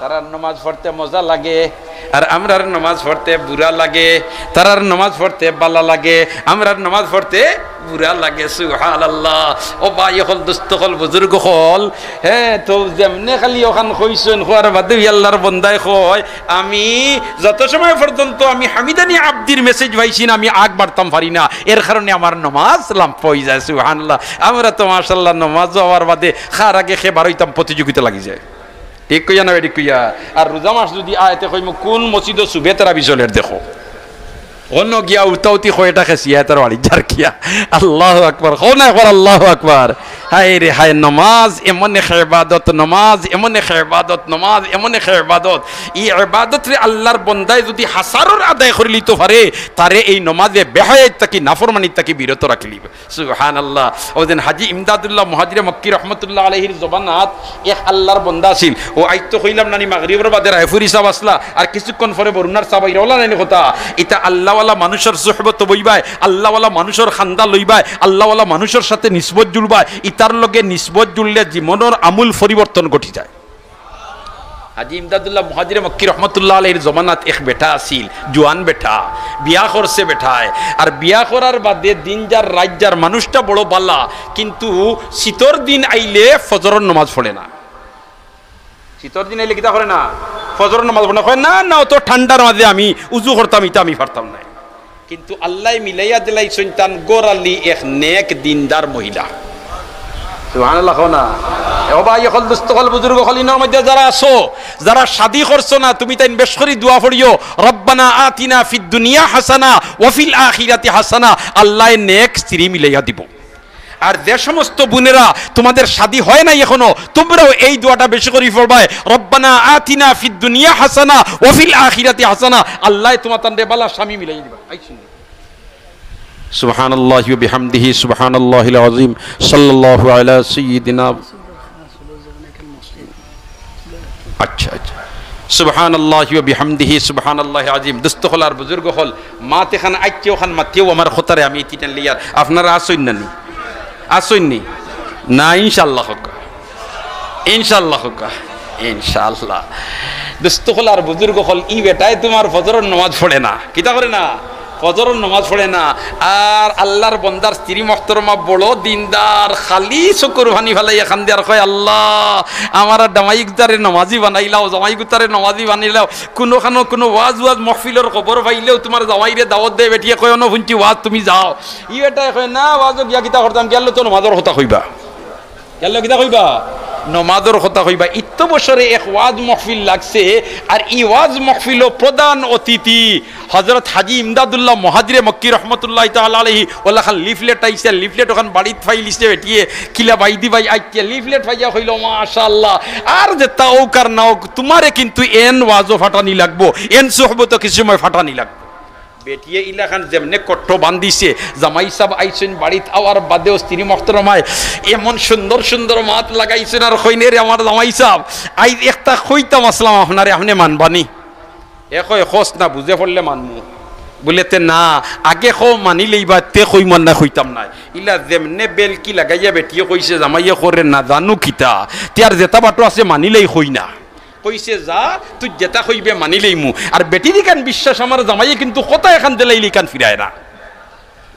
তারার নমাজ পড়তে মজা লাগে, আর আমরার নমাজ পড়তে বুরা লাগে। তারার নমাজ পড়তে বালা লাগে, আমরার নমাজ পড়তে বুরা লাগে। সুবহানাল্লাহ। ও ভাই অকল, দোস্ত অকল, বুজুর্গ অকল, হে, তো যেমনে খালি অখান কইছইন, কওয়ার বাদে আল্লাহর বন্দায় কয়, "আমি যত সময় পর্যন্ত আমি হামিদানি আবদির মেসেজ পাইছি না, আমি আগ বাড়তাম পারি না, এর কারণে আমার নমাজ লম্বা অই যায়।" সুবহানাল্লাহ। আমরা তো মাশাআল্লাহ নমাজ অওয়ার বাদে কার আগে কে বার অইতাম প্রতিযোগিতা লাগি যায়। ঠিক কইয়া না, ঠিক কইয়া? আর রোজা মাস যুদি আয়, তে কইমু, "কুন মসজিদো সুবে তারাবি চলের দেখো।" অনো গিয়া উতাউতি কয়টা খেসিয়া তার বাড়ি যার কিয়া। আল্লাহু আকবার। কও না একবার আল্লাহু আকবার। হায় রে হায়, নমাজ এমন এক ইবাদত, নমাজ এমন এক ইবাদত, নমাজ এমন এক ইবাদত। ই ইবাদতরে আল্লাহর বন্দায় যুদি হাজারর আদায় করিলিতো পারে, তারে এই নমাজে বেহায়াত থাকি, নাফরমানিত থাকি বিরত রাখিলিবা। সুবহানাল্লাহ। অউ যেন হাজী ইমদাদুল্লাহ মুহাজিরে মক্কি রহমতুল্লাহ আলাইহির জমানাত এক আল্লাহর বন্দা আছিল। অউ আইজ তো কইলাম নানি, মাগরিবর বাদে রায়পুরি সাব আছলা, আর কিছুক্ষণ পরে বরুণার সাব আইরা, অলা নানি কথা। ইতা আল্লাহওয়ালা মানুষর সুহবত বইবায়, আল্লাহওয়ালা মানুষর খান্দা লইবায়, আল্লাহওয়ালা মানুষর সাথে নিসবত জুড়বায়, ইতার লগে নিসবত জুড়লে জীবনর আমূল পরিবর্তন ঘটি যায়। হাজী ইমদাদুল্লাহ মুহাজিরে মক্কি রহমতুল্লাহ আলাইহির জমানাত এক বেটা আছিল, জুয়ান বেটা, বিয়া করছে বেটায়। আর বিয়া করার বাদে দিন যার রাইত যার, মানুষটা বড় বালা, কিন্তু শীতর দিন আইলে ফজরর নমাজ পড়ে না। শীতর দিন আইলে কিতা করে না? ফজরর নমাজ পড়ে না। কয়, "না, না, অত ঠান্ডার মাঝে আমি উজু করতাম, ইতা আমি পারতাম নায়।" কিন্তু আল্লায় মিলাইয়া দিলাইছইন তান ঘরআলি এক নেক দিনদার মহিলা। সুবহানাল্লাহ কও না। এ ও ভাই অকল, দোস্ত অকল, বুজুর্গ অকল, ইনর মধ্যে যারা আছো, যারা শাদি করছো না, তুমি তাইন বেশ করি দোয়া পড়িও, "রব্বানা আতিনা ফিদ দুনিয়া হাসানা ওয়া ফিল আখিরাতি হাসানা।" আল্লায় নেক স্ত্রী মিলাইয়া দিবো। আর যে সমস্ত বোনেরা তোমাদের শাদি হয় নাই এখনো, তোমরাও এই দোয়াটা বেশি করি পড়বায়, "রব্বানা আতিনা ফিদ দুনিয়া হাসানা ওয়া ফিল আখিরাতি হাসানা।" আল্লায় তোমার তানরে বালা স্বামী মিলাই দিবা। আই শুনি। সুবহানাল্লাহি ওয়া বিহামদিহি, সুবহানাল্লাহিল আযীম, সাল্লাল্লাহু আলা সাইয়্যিদিনা। আচ্ছা, আচ্ছা। সুবহানাল্লাহি ওয়া বিহামদিহি, সুবহানাল্লাহিল আযীম। দোস্ত অকল আর বুজুর্গ অকল, মাত এখান আইছে, অখান মাতিও আমার কথারে আমি ইতি টানলি আর। আপনারা আছইন না নি? আছইন নি? না, ইনশাআল্লাহ কউক্কা। ইনশাআল্লাহ কউক্কা। ইনশাআল্লাহ। দোস্ত অকল আর বুজুর্গ অকল, ই বেটায় তোমার ফজরর নমাজ পড়ে না। কিতা করে না? ফজরর নমাজ পড়ে না। আর আল্লাহর বন্দার স্ত্রী মহতরমা বড় দিনদার, খালি চকুর পানি ফালাইয়া কান্দে আর কয়, "আল্লাহ, আমার জামাইগুতারে নমাজি বানাইলাও, জামাইগুতারে নমাজি বানাইলাও।" কুনুখানো কুনু ওয়াজ ওয়াজ মহফিলর খবর পাইলেও তোমার জামাইরে দাওয়াত দেয়, বেটিয়ে কয়, "অনো হুনছি ওয়াজ, তুমি যাও।" ই বেটায় কয়, "না, ওয়াজো গিয়া কিতা করতাম, গেলে তো নমাজর কথা কইবা।" গেলে কিতা কইবা? নমাজর কথা কইবা, ইত্ত বছরে এক ওয়াজ মহফিল লাগছে, আর ই ওয়াজ মহফিলও প্রধান অতিথি হযরত হাজী ইমদাদুল্লাহ মুহাজিরে মক্কি রহমতুল্লাহি তাআলা আলাইহি, অলাখান লিফলেট আইছে, লিফলেট অখান বাড়িত ফাইলিছে বেটিয়ে, কিলা বাইদি ভাই আইতে লিফলেট ফাইয়া কইলো, "মাশাআল্লাহ।" আর যেতা অউক আর না অউক, তুমারে কিন্তু এন ওয়াজও ফাটানি লাগবো, এন সোহবতও কিছু সময় ফাটানি লাগবো। বেটিয়ে ইলাখান যেমনে কট্ট বান্ধিছে, জামাই সাব আইছইন বাড়িত, আওয়ার বাদেও স্ত্রী মহতরমায় এমন সুন্দর সুন্দর মাত লাগাইছইন, আর কইন, "রে আমার জামাই সাব, আইজ একটা কইতাম আছলাম আপনারে, আপনে মানবানি?" এ কয়, "কছ না, বুঝে পড়লে মানমু।" বুলে, "তে না, আগে কও মানিলাইবা, তে কইমু আর না কইতাম নায়।" ইলা যেমনে বেলকি লাগাইয়া বেটিয়ে কইছে, জামাইয়ে কয়, "রে না জানু কিতা, তে আর যেতা বাটো আছে মানিলাই কই না।" কইছে, "যা, তুই যেতা কইবে মানিলাইমু।" আর বেটির ইখান বিশ্বাস, আমার জামাইয়ে কিন্তু কথা এখান দিলাইলে ইখান ফিরায় না।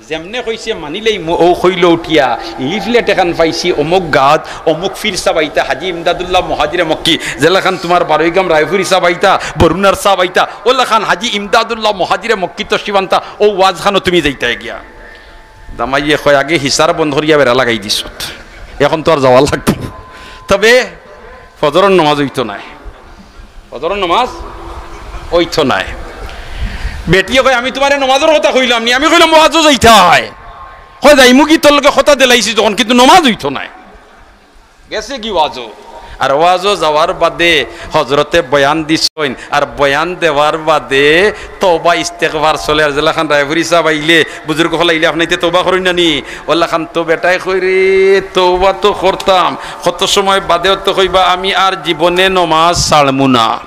যেমনে কইছে মানিলাইমু, অউ কইলো উঠিয়া, "লিফলেট এখান পাইছি, অমুক গাঁওত অমুক পীর সাব আইতা, হাজী ইমদাদুল্লাহ মুহাজিরে মক্কি, যেলাখান তুমার বারৈগ্রাম রায়পুরি সাব আইতা, বরুণার সাব আইতা, অলাখান হাজী ইমদাদুল্লাহ মুহাজিরে মক্কি তশরিফ আনতা, অউ ওয়াজখানো তুমি যাইতায় গিয়া।" জামাইয়ে কয়, "আগে হিসার বন্ধ করিয়া বেড়া লাগাই দিছত, এখন তো আর যাওয়া লাগবো।" তবে ফজরর নমাজ অইতো নায়, ফজরর নমাজ অইতো নায়। বেটিয়ে কয়, "আমি তুমারে নমাজর কথা কইলাম নি, আমি কইলাম ওয়াজও যাইতায়।" কয়, "যাইমু কি, তোর লগে কথা দিলাইছি যখন, কিন্তু নমাজ অইতো নায়।" গেছে কি ওয়াজও। আর ওয়াজও যাওয়ার বাদে হজরতে বয়ান দিছইন, আর বয়ান দেওয়ার বাদে তওবা ইস্তেগফার চলে। আর যেলাখান রায়পুরি সাব আইলে, বুজুর্গ অকল আইলে, আপনাইতে তওবা করইন না নি? অলাখান তো বেটায় কয়, "রে, তওবা তো করতাম, কত সময় বাদেও তো কইবা, আমি আর জীবনে নমাজ ছাড়মু না।"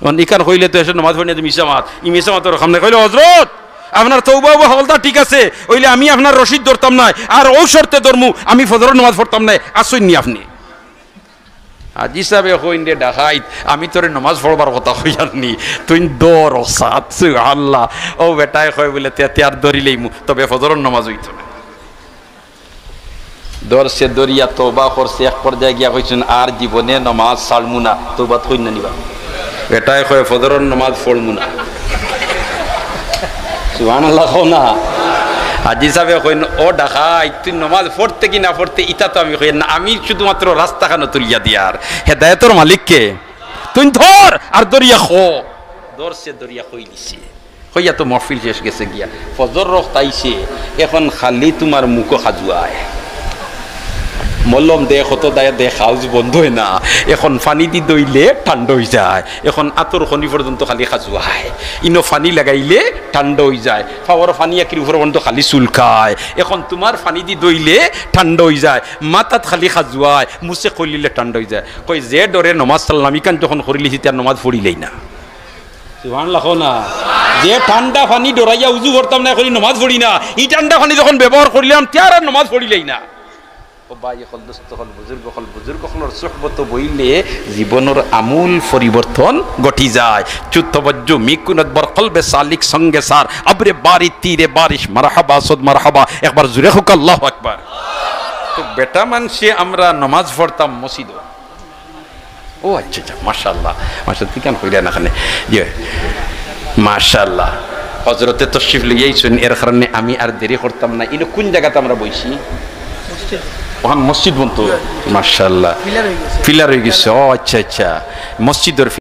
অখন ইখান কইলে তো এসে নমাজ পড়ি না, তুমি মিছা মাত, ই মিছা মাতর কাম নাই। কইলে, "হজরত, আপনার তওবা উবা হকলতা ঠিক আছে, অইলে আমি আপনার রশিদ ধরতাম নায়, আর অউ শর্তে ধরমু, আমি ফজরর নমাজ পড়তাম নায়, আছইন নি আপনে?" হাজী সাবে কইন, "রে ডাকাইত, আমি তোরে নমাজ পড়বার কথা কইয়ার নি, তুই ধর অসাত।" সুবহানাল্লাহ। অউ বেটায় কয় বুলে, "তে, তে আর ধরিলাইমু, তবে ফজরর নমাজ অইতো না।" ধরছে, ধরিয়া তওবা করছে, এক পর্যায়ে গিয়া কইছইন, "আর জীবনে নমাজ ছাড়মু না।" তওবাত কইন না নি বা? বেটায় কয়, "ফজরর নমাজ পড়মু না।" সুবহানাল্লাহ কও না। হাজী সাবে কইন, "ও ডাকাইত, তুই নমাজ পড়তে কি না পড়তে, ইতা তো আমি কইয়ার না, আমি শুধুমাত্র রাস্তাখানো তুলিয়া দিয়ার।" হেদায়েতর মালিক কে? তুই ধর, আর ধরিয়া ক। ধরছে, ধরিয়া কইলিছে। কইয়া তো মহফিল শেষ গেছে গিয়া। ফজরর ওয়াক্ত আইছে, এখন খালি তুমার মুখো খাজুয়ায়। মলম দে, কত দায় দে, খাউজ বন্ধ অয় না। এখন পানি দি ধইলে ঠান্ডা অইযায়। এখন আতর খনি পর্যন্ত খালি খাজুয়ায়। ইনো পানি লাগাইলে ঠান্ডা অইযায়। পাওর পানি আকির উপর পর্যন্ত খালি চুলকায়। এখন তুমার পানি দি ধইলে ঠান্ডা অইযায়। মাথাত খালি খাজুয়ায়। মুছে কইলিলে ঠান্ডা অইযায়। কয়, "যে ডরে নমাজ ছাড়লাম, ইখান যখন করিলিছি, তে আর নমাজ পড়িলাই না।" সুবহানাল্লাহ কও না। যে ঠান্ডা পানি ডরাইয়া উজু করতাম না, করি নমাজ পড়ি না, ই ঠান্ডা পানি যখন ব্যবহার করিলাম, তে আর নমাজ পড়িলাই না। ও ভাই অকল, দোস্ত অকল, বুজুর্গ অকল, বুজুর্গ অকলর সোহবতো বইলে জীবনর আমূল পরিবর্তন ঘটি যায়। চুত তবজ্জু মিকুনত বর কলবে সালিক সঙ্গে সার, আবরে বারি তীরে বারিশ, মারহাবা সদ মারহাবা। একবার জুরে কউক্কা আল্লাহু আকবার। তো বেটা মানষে আমরা নমাজ পড়তাম মসজিদো। ও আচ্ছা, আচ্ছা, মাশাআল্লাহ, মাশাআল্লাহ, তুই কেন কইরা না খানে? জি, মাশাআল্লাহ। হজরতে তশরিফ লইয়া আইছইন, এর কারণে আমি আর দেরি করতাম না। ইনো কোন জাগাত আমরা বইছি? ওখান মসজিদ বনতো। মাশাআল্লাহ। পিলার অই গেছে। পিলার অই গেছে। ও আচ্ছা, আচ্ছা। মসজিদর